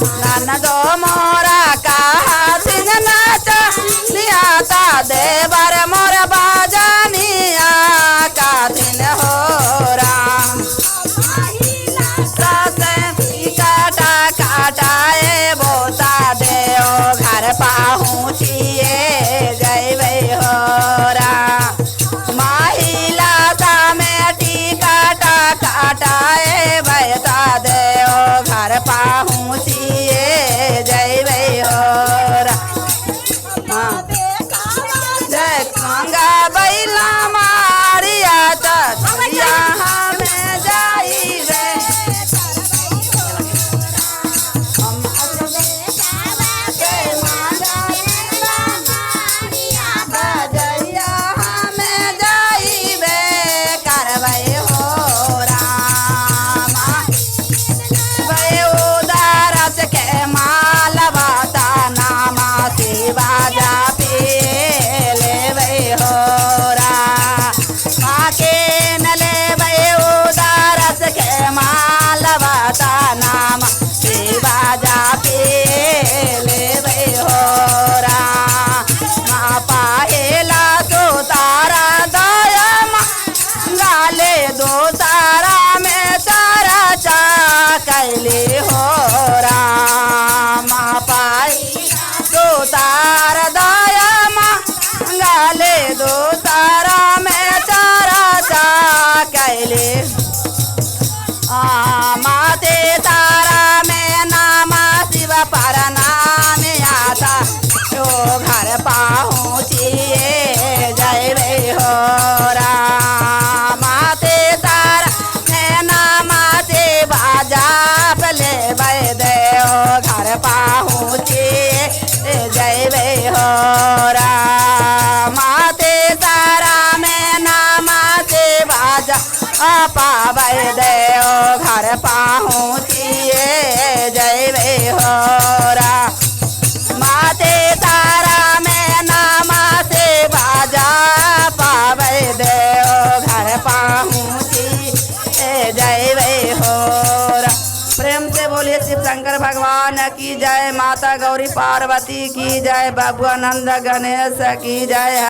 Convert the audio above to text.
ननदो मोरा कहा नाचा नियाता देवर मोर बाजानिया काथिन हो राम। काटा काटाए बोता देओ घर पहुँचिए जैबे हो राम। महिला समेटी काटा काटाए बैता देओ घर पहुँचिए जैबे हो राम। जय गंगा बैला मारिया तरिया हमें जाइबे। जइया हमें जाइबे करबै हो राम। उदारस के मालवा नामा शिवा जापी लेबै हो राम। माँ के न लेबै उदारस के मालवा नामा शिवा जापी लेबै हो राम। माँ पाहेला तो तारा दया गाले दो तारा में तारा चा कैले हो राम। पाई दो तारा दया गाले दो तारा में तारा चा कैले। माते तारा में नामा शिव पर नाम आता यो घर पहुँचिए जैबे हो राम। माते तारा में नामा शिव जाप लेबै देओ घर पहुँचिए जैबे हो राम। माते तारा में नामा शिव पाबै देओ घर पहुँचिए जैबे हो राम। माते तारा में नामा शिव पाबै देओ घर पहुँचिए जैबे हो राम। प्रेम से बोलिए शिव शंकर भगवान की जय, माता गौरी पार्वती की जय, बाबू आनंद गणेश की जय।